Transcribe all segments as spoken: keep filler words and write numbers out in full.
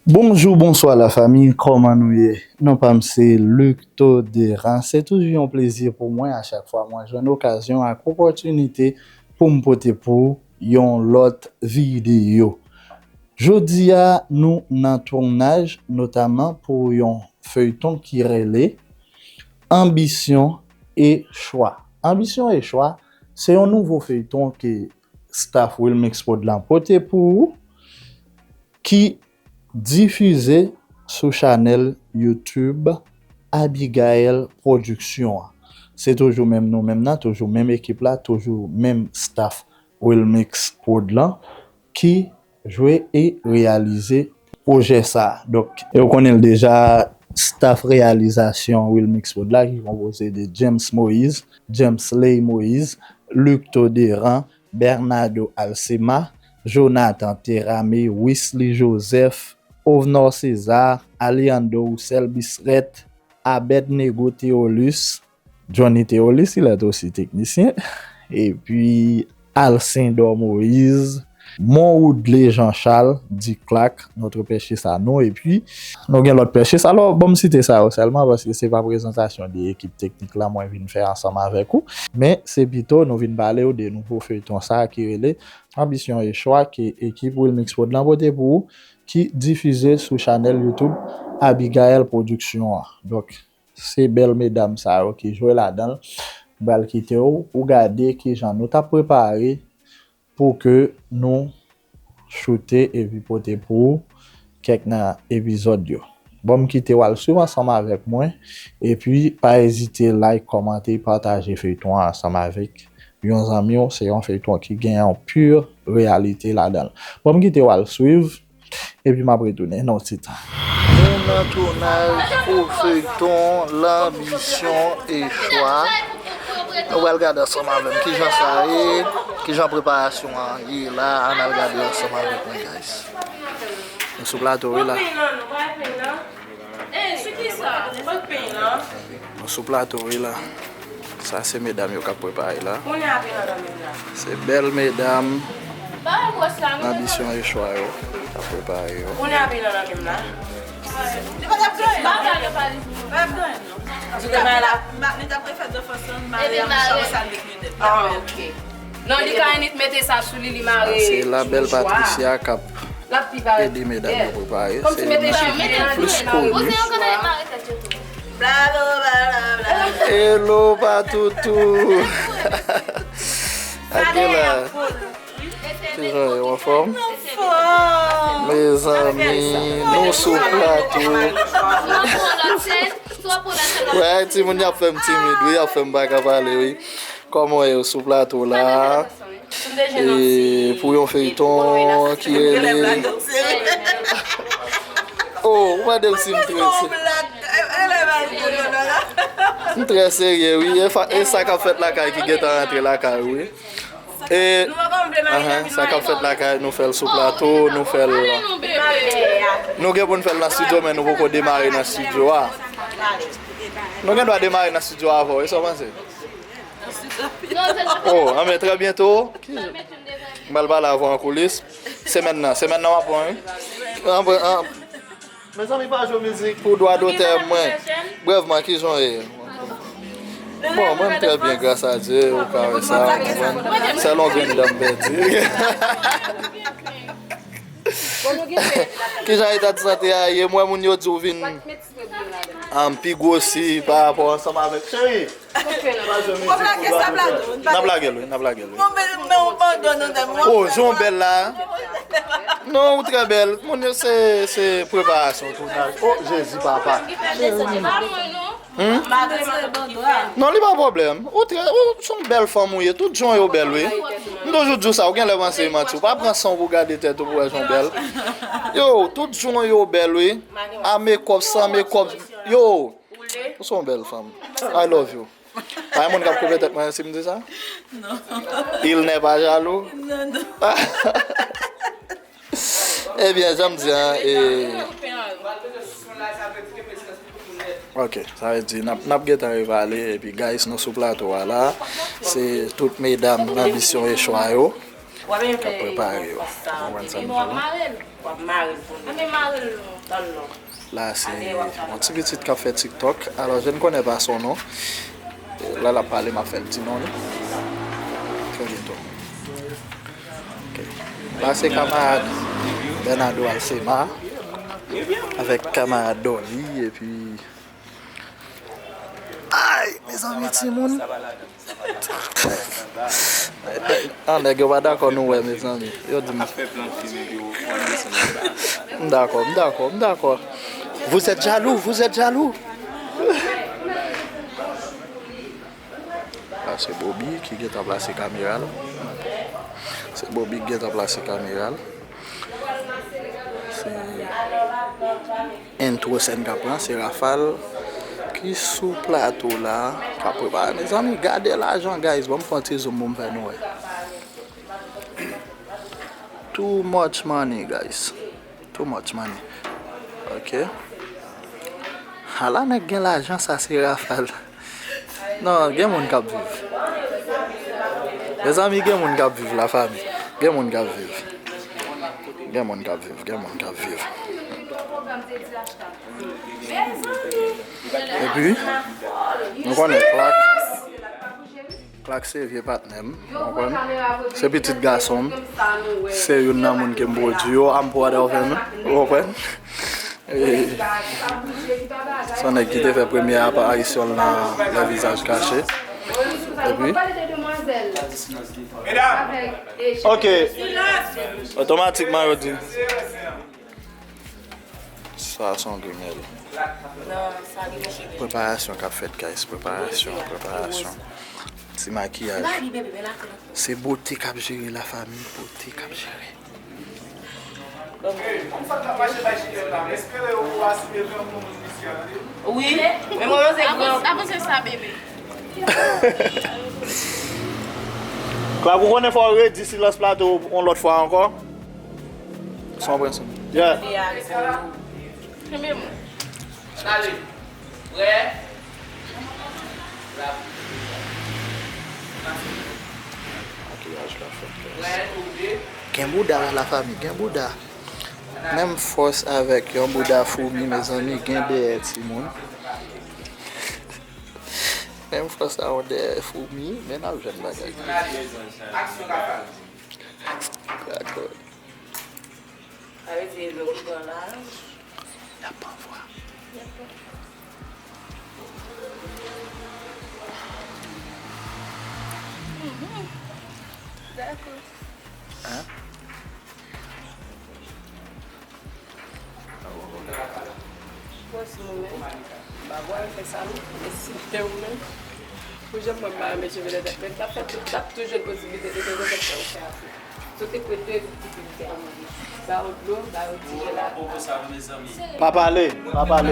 Bonjou, bonswa lafanmi, kòman nou ye? Non pa m se Luc Toderan. Se toujou yon plezi pou mwen a chak fwa mwen jwenn okazyon ak opòtinite pou m pote pou yon lòt videyo. Jodi a, nou nan tounaj, notaman pou yon feyton ki rele Anbisyon e Chwa. Anbisyon e Chwa, se yon nouvo feyton ke staff Wilmix Prod lan pote pou ou, ki difize sou chanèl YouTube Abigail Production an. Se toujou menm nou menm nan, toujou menm ekip la, toujou menm staff Wilmix Prod lan ki jwe e reyalize pwojè sa a. Donk, e w konnen l deja, staff reyalizasyon Wilmix Prod la ki konpoze de James Moïse, James Ley Moïse, Luc Toderan, Bernardo Alcema, Jonathan Terame, Wisly Joseph, Ovnor César, Alejandro Roussel Bisret, Abednego Theolus, Johnny Theolus, il est aussi technicien, epi Alcindor Moïse, Mon Woodley Jean Charles, Diclac, notre pêchiste à nous, epi nou gen lòt pêchiste. Alò, bon, m site sa yo sèlman paske se pa prezantasyon de ekip teknik la mwen vin fè ansanm avèk ou, men se pito nou vin pale w de nouvo feyton sa a ki rele Anbisyon e Chwa ke ekip Wilmix Prod lan pote pou ou, ki difize sou chanèl YouTube Abigail Production an. Donk, se bèl medam sa yo ki jwe ladan l. M pral kite w pou gade kijan nou t ap prepare pou ke nou choute epi pote pou ou kèk nan epizòd yo. Bon, m kite w al swiv ansanm avèk mwen, epi pa ezite like, kòmante, pataje feyton an ansanm avèk yon zanmi w. Se yon feyton ki gen yon pi reyalite ladan l. Bon, m kite w al swiv, epi m ap retounen nan yon ti tan. Nou nan tounaj pou feyton Lanbisyon e Chwa. Nou pral gade ansanm avè m kijan sa ye, kijan preparasyon an ye la. Ann al gade ansanm avèk mwen, guys. Nou sou plato, wi, la. Nou sou plato, wi, la. Sa se medam yo k ap prepare la. Se bèl medam Lanbisyon e Chwa yo k ap prepare yo. Se la bèl Patricia k ap ede medam yo prepare. Se youn nan ki plis koni. Hello, Patoutou! Akela! Kijan w ye, w anfòm? Mezanmi, nou sou plato. Wè, timoun y ap fè m timid, wi, y ap fè m pa ka pale, wi. Kòman w ye, w sou plato la? E pou yon feyton ki rele. Oh, ou mande m si m trese. M trè serye, wi. E sa k ap fèt lakay ki gentan rantre lakay, wi. E sa k ap fèt lakay, nou fè l sou plato, nou fè l. Nou gen pou n fè l nan estidyo, men nou poko demare nan estidyo a. Nou gen dwa demare nan estidyo a avè w, e sa w panse? Oh, anben, trè byento. M pral pale avè w an koulis. Semèn nan, semèn nan w ap pran, wi. Mezanmi, pa jwe mizik pou dwa dotè mwen. Brèvman, kijan w ye? Bon, mwen m trè byen, gras a Dye, ou ka wè sa, ou konprann. Sèl yon grenn dan m pèdi. Kijan eta de sante a ye? M wè moun yo di w vin pi gwosi pa rapò ansanm avèk cheri. N ap lage l, wi, n ap lage l, wi. Oh, jan w bèl la. Non, ou trè bèl. Moun yo se, se preparasyon tounaj. Oh, Jezi, papa. Non, li pa pwoblèm. Ou trè, ou se yon bèl fanm ou ye. Tout jan w ye w bèl, wi. M toujou di w sa, ou genlè panse e manti. Ou pa pran san w pou gade tèt ou pou wè jan w bèl. Yo, tout jan w ye w bèl, wi. A mekòp, san mekòp. Yo, ou se yon bèl fanm. I love you. Pa gen moun k ap koupe tèt mwen si m di sa? Non. Il n'est pas jaloux? Non, non. Ebyen, jan m di an, e. Ok, sa vle di, n ap, n ap gentan revale, epi guys, nou sou plato a la. Se tout medam Lanbisyon e Chwa yo k ap prepare yo. Ou konprann sa m di la? W ap mare l pou nou. Anben mare l non. La, se yon ti pitit k ap fè TikTok. Alò, je n konnen pa son non. Lè l ap pale, m ap fè l di non li. Trè byento. Ok. La, se kamarad Bernardo Alcema avèk kamarad Dolly, epi Ay, mezanmi, timoun. Ah, nèg yo pa dakò nou wè, mezanmi. Yo di m. M dakò, m dakò, m dakò. Vous êtes jaloux, vous êtes jaloux. Ah, se Bobby ki gentan plase kamera la. Se Bobby ki gentan plase kamera la. Se entwo sèn k ap pran, se Rafal ki sou plato la, k ap prepare. Mezanmi, gade lajan, guys. Ban m pran ti zoom pou m fè nou wè. Too much money, guys. Too much money. Ok. Ala nèg gen lajan, sa se Rafal. Non, gen moun k ap viv. Mezanmi, gen moun k ap viv, lafanmi. Gen moun k ap viv. Gen moun k ap viv, gen moun k ap viv. Epi, nou konnen Clark. Clark se vye patnè m, ou konprann? Se pitit gason m. Se youn nan moun ke m pwodui yo, I'm proud of him, ou konprann? E, se yon nèg ki te fè premye aparisyon l nan Le Visage Caché. Epi, ok, otomatikman yo di, sa se yon grimèl. Preparasyon k ap fèt, guys. Preparasyon, preparasyon. Ti makiyaj. Se bote k ap jere, lafanmi, bote k ap jere. Wi, men mwen se gran. Avanse sa, bebe. Clark, ou konnen fò w redi silans plato yon lòt fwa ankò. San prensip. Yeah. Kenbe mwen. N ale. Prè? Makiyaj la fèt, guys. Prè, tou de. Gen bouda, lafanmi, gen bouda. Menm fòs avèk yon bouda foumi, mezanmi, gen dèyè timoun. Menm fòs a yon dèyè foumi, men n ap jwenn bagay. N ale. Aksyon, Rafal. Dakò. Sa vle di lè w pran laj. Y ap pran vwa. Mhm. Dakò. Hein? Bon, si nou menm, m pa pral fè sa non. Men si te ou menm, pou jan mwen pa renmen cheve dèdè, men m t ap fè tout, t ap tou jwenn posiblite de fè sa ou fè a. Sote prete ti pitit la. Ba yo dlo, ba yo ti jelato. Pa pale, pa pale.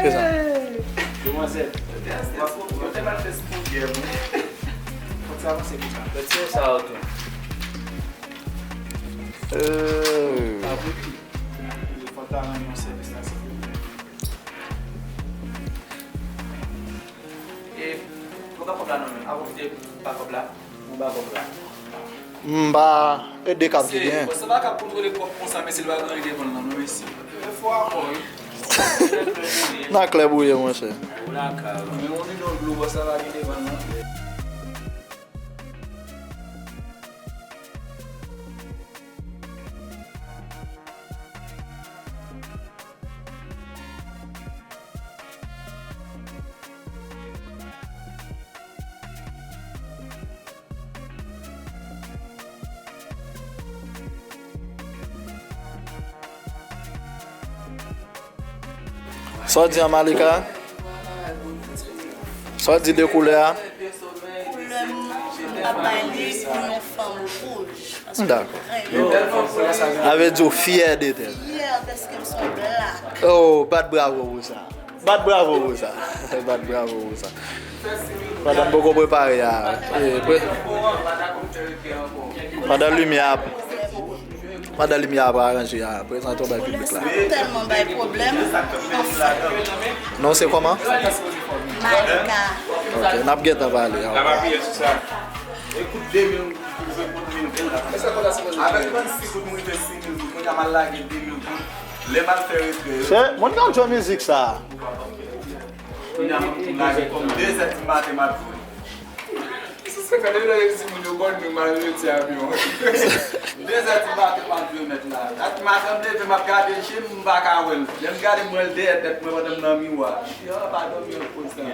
Kisa? Demwazèl, yo te, yo te mal fè spondyè mwen. Fòk sa avanse konsa. Retire sa a tou. Euh. Pa pou li. Fòk ta rann yon sèvis la, silvouplè. Kòb la non men, a pwofite pa kòb la, pou ba kòb la. M pa ede kab ki genyen. Bon, se pa kab kontwole kòb konsa, mesye, l pa gen anyen devan l non, non, mesye. E fò akò, wi. Nan klè bouye, monchè. Ou lakay ou. Men yon bidon dlo, bòs la pa gen devan l non. Sa w di an, Malika? Sa w di de koulè a? Koulè m, m ap bay li pou yon fanm wouj. Paske Dakò. M renmen fanm wouj. Sa vle di w fyè de tèt. Fyè dèske m se yon black. Oh, bat bravo pou sa. Bat bravo pou sa. Bat bravo pou sa. Pandan m poko prepare a, e, pre-, pandan limyè a, pandan limyè a pa aranje a, prezante w bay piblik la. Tèlman bay pwoblèm. Non, se kòman? Malika. Ok, n ap gentan pale. Ankò. Ekout, de mil, avèk trannsis goud, m rive sis mil goud. Kounye a m al lage de mil goud. Lè m al fè retrè yo. Se moun k ap jwe mizik sa. Kounye a m lage kòm de zè di maten m ap jwe. Se sa k fè depi lè yo di moun yo bòn nou m al rete avyon. De zè di maten m ap jwe mèt la. Ak maten m leve m ap gade je m, m pa ka wè l. Lè m gade m wè l dèyè tèt mwen pandan m nan miwa. M di, ah, pa dòmi an poz sa.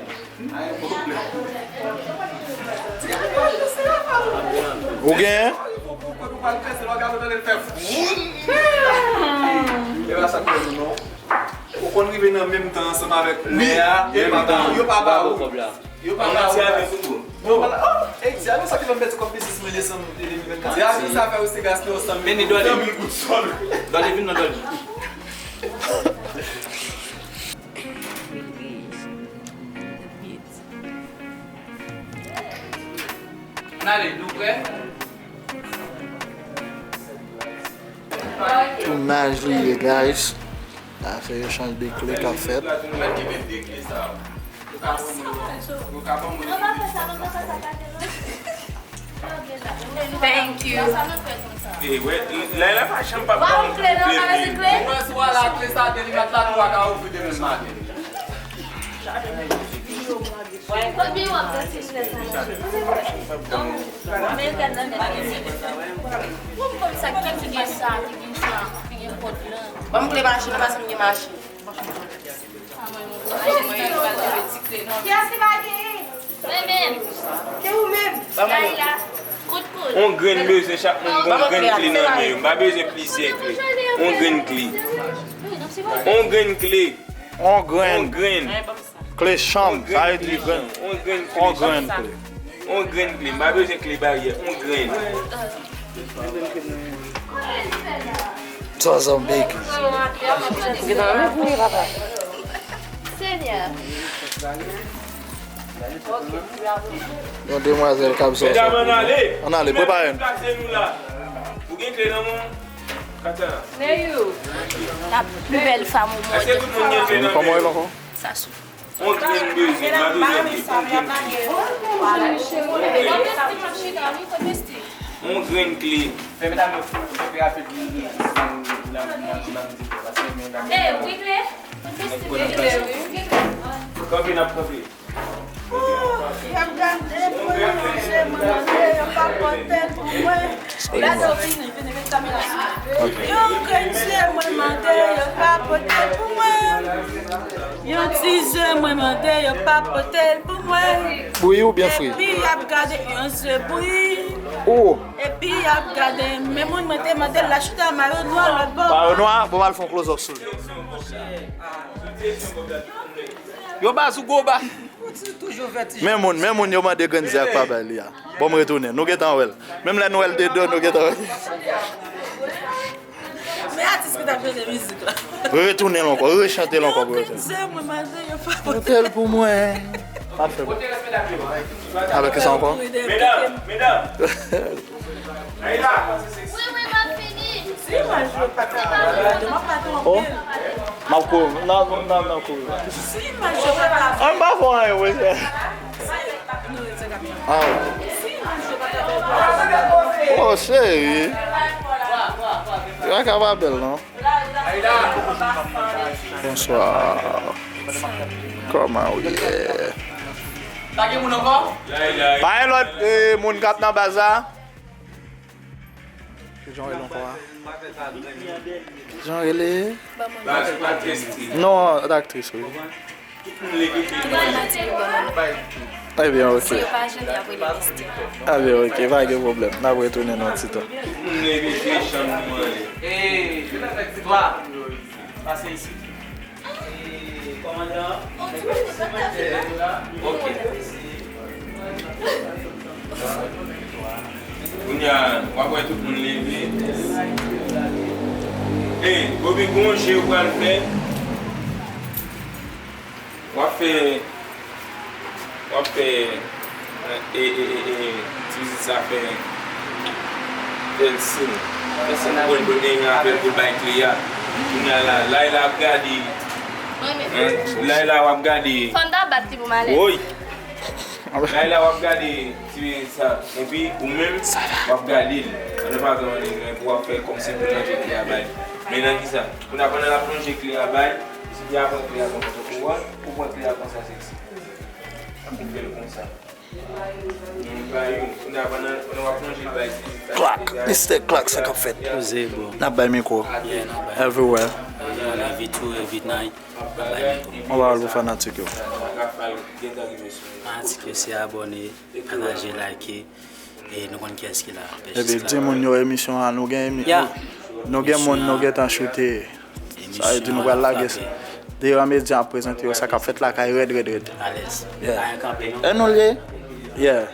Ou genyen? Ou konn rive nan menm tan ansanm avèk lè a, yo pa ba ou. Yo pa ba ou. Yo pa ba ou. Oh, hey, di a nou sa ki fè m pèdi kòb biznis mwen desanm de de mil vennkat. Di a nou sa fè ou se gaspiye yon san mil goud sòl. Dòle vin nan dòle. Ann ale, nou prè? Tounaj li ye, guys. La se echanj de kle k ap fèt. Thank you. E wè, lè la pa janm pa ba yon kle, non, pa vle kle. Mwen sou ala kle sa, delimat la tou a ka ouvri demen maten. Kot biwo ap fè siklèt sa la? Men tèt nan nèt. Ou konn sa ki gen sa, ki gen sa, ki gen pòt lan. Ban m kle machin nan, paske m gen machin. Kiyès ki pa genyen? Mwen menm. Se ou menm. Kay la. Kout kout. On grenn bezwen, chak moun gon grenn kle nan men yo. M pa bezwen plizyè kle. On grenn kle. On grenn kle. On grenn. On grenn. Kle chanm, sa vle di grenn. On grenn kle. On grenn kle. On grenn kle. M pa bezwen kle baryè. On grenn. Zòzò big. Senyè. Yon demwazèl k ap zòzò. Medam, ann ale. Ann ale, prepare n. Plase nou la. Ou gen kle nan men w? Katana. Neyou. La plus belle femme au monde. Èske tout moun gen kle nan men yo? Kòman w ye la ankò? Sa sou. On grenn bezwen, m pa bezwen kle, on grenn kle. On grenn kle. Kanpe, n ap kanpe. Y ap gade pou yo manje, mwen mande, yo pa pote l pou mwen. Gade w vini, vini, vini, kamera sou mwen. Yon grenn je mwen mande, yo pa pote l pou mwen. Yon ti je mwen mande, yo pa pote l pou mwen. Bouyi oubyen fri? Epi y ap gade yon je bouyi. Ou. Epi y ap gade, men moun mwen te mande l la chita mayo nwa lòt bò. Mayo nwa, bon, m al fè yon close up sou li. Yo baz ou gwo ba. Men moun, men moun yo mande grenn je ak pa bay li a. Bon, m retounen. Nou gentan wè l. Menm lè nou wè l de do, nou gentan wè l. Men atis ki t ap jwe mizik la. Retounen l ankò, rechante l ankò pou yo tande. Yo tèl pou mwen. Pa fè bon. Alò, kisa ankò? Medam, medam. Ayla. Wi, wi, m ap fini. Si imaj yo pa ka, m ap pati anpil. Oh, m ap kouri. Nan, nan, nan, nan, kouri. Si imaj yo pa ka. An pa fè anyen, wi, sè. Aw. Oh, cheri. Yo ka pa bèl, non? Bonswa. Kòman ou ye? Pa gen lòt, eh, moun k ap nan baz la? Kijan w rele ankò a? Kijan w rele? Non, aktris, wi. Ebyen, ok. Ebyen, ok, pa gen pwoblèm. N ap retounen nan yon ti tan. Kounye a, w ap wè tout moun leve. Ey, Bobby, gon je w pral fè. W ap fè, w ap fè, e, e, e, e, ti pitit sa fè, fè l siy. Fè siy pou l, pou l, e, apèl pou l bay kle a. Kounye a la, Layla ap gade. Layla w ap gade. Fò n ta bat li pou malè. Woy! Layla w ap gade ti pitit sa. Epi, ou menm, w ap gade l. An nou pa gen anyen men pou w ap fè kòmsi pou plonje kle a bay. Men nan kisa? Kounye a pandan l ap plonje kle a bay, si te a pran kle a konsa, ou wè, ou pran kle a konsa, seksi. Ou fè l konsa. Yon bay yon. Kounye a pandan, pandan w ap plonje l bay, se Clark, mistè Clark, sa k ap fèt? Poze, bro. N ap bay mikwo. Yeah, n ap bay. Everywhere. Every night. N ap bay mikwo. Yon pawòl pou fanatik yo. Fanatik yo se abòne, pataje, like. E nou konn kiyès ki la. Epi di moun yo emisyon an, nou gen emi-, yeah, nou gen moun nou gentan choute. Sa vle di nou pral lage. Deran Medya ap prezante yo sa k ap fèt lakay rèd, rèd, rèd. Alèz. Yeah. Pa gen kanpe, non. E nou l ye? Yeah.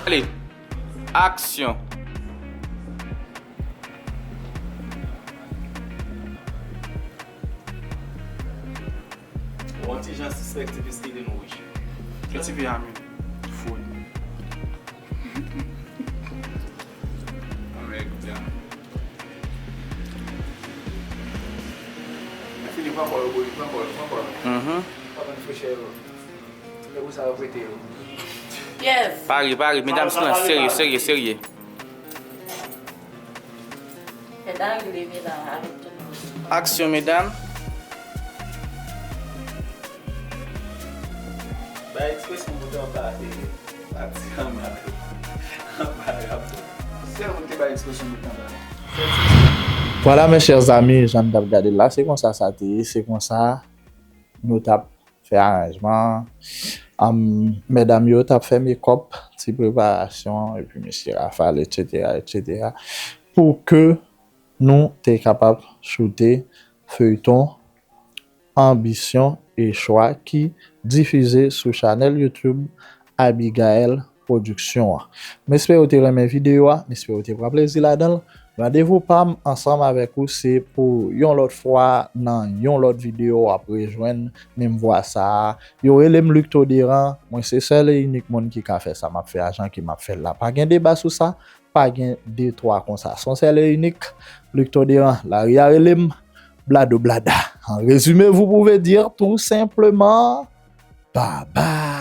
Ale. Aksyon. Bon, ti jan sispèk ti pis kite nou wouj. Ki ti pi a menm? Fout. Anmède. Fini pran kò yo, Bobby, pran kò yo, pran kò yo. Mhm. Pa pran frechè yo. E pou sa yo prete yo. Yes. Pare, pare, medam, silans, serye, serye, serye. Fè Daryl leve la avèk tout moun. Aksyon, medam. Bay ekspresyon bout anba, e, pati anba. Anba rap. Sèl moun te bay ekspresyon bout anba. Vwala, mes chers amis, jan n t ap gade l la, se konsa sa te ye, se konsa nou t ap fè aranjman an. Am, medam yo t ap fè mekòp, ti preparasyon, epi mesye Rafal, etsetera, etsetera, pou ke nou te kapab choute feyton Anbisyon e Chwa ki difize sou chanèl YouTube Abigaël Production an. M espere w te renmen videyo a, m espere w te pran plezi ladan l. Randevou pa m ansanm avèk ou se pou yon lòt fwa nan yon lòt videyo w ap rejwenn menm vwa sa a. Yo rele m Luc Toderan, mwen se sèl e inik moun ki ka fè sa m ap fè a jan ke m ap fè l la. Pa gen deba sou sa, pa gen de twa konsa. Se yon sèl e inik, Luc Toderan, lari a rele m Blado Blada. En résumé, vous pouvez dire tout simplement, bye bye.